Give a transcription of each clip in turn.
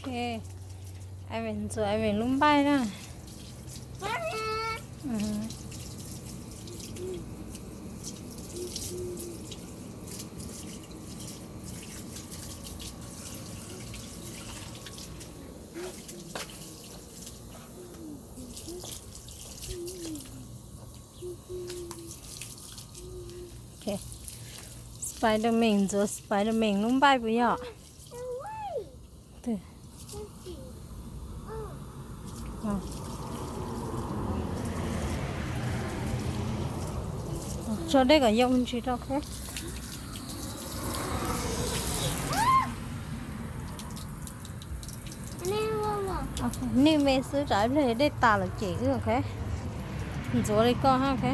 Ivan ntxuav Ivan lub npaij na. Spiderman, ntxuav Spiderman lub npaij puas yog? Tso dej kom yoo ntsis rau. Nej me xwb, tsam ib pliag dej tas lawm ces wb, ok. Ntxuav li koj ha, ok.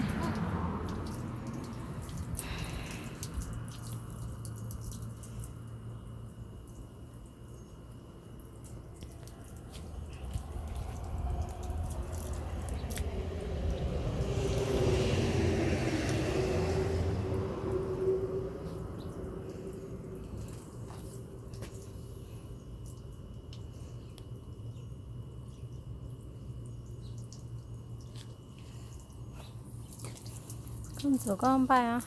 Koj ntxuav koj npaij os.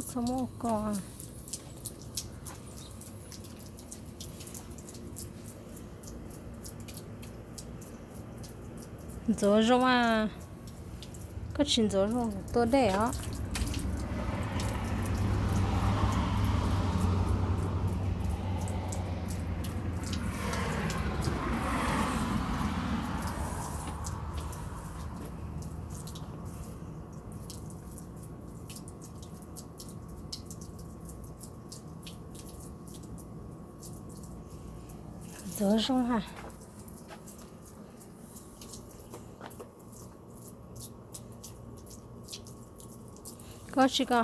Txhob muab ko. Ntxuav zoo mas, koj tsis ntxuav zoo tua dej os. Ntxuav zoo ha. Koj tsis ko,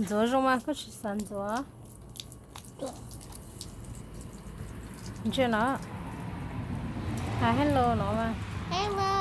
ntxuav zoo mas koj tsis xav ntxuav. Ntsia no, hais hello no mas. Hello.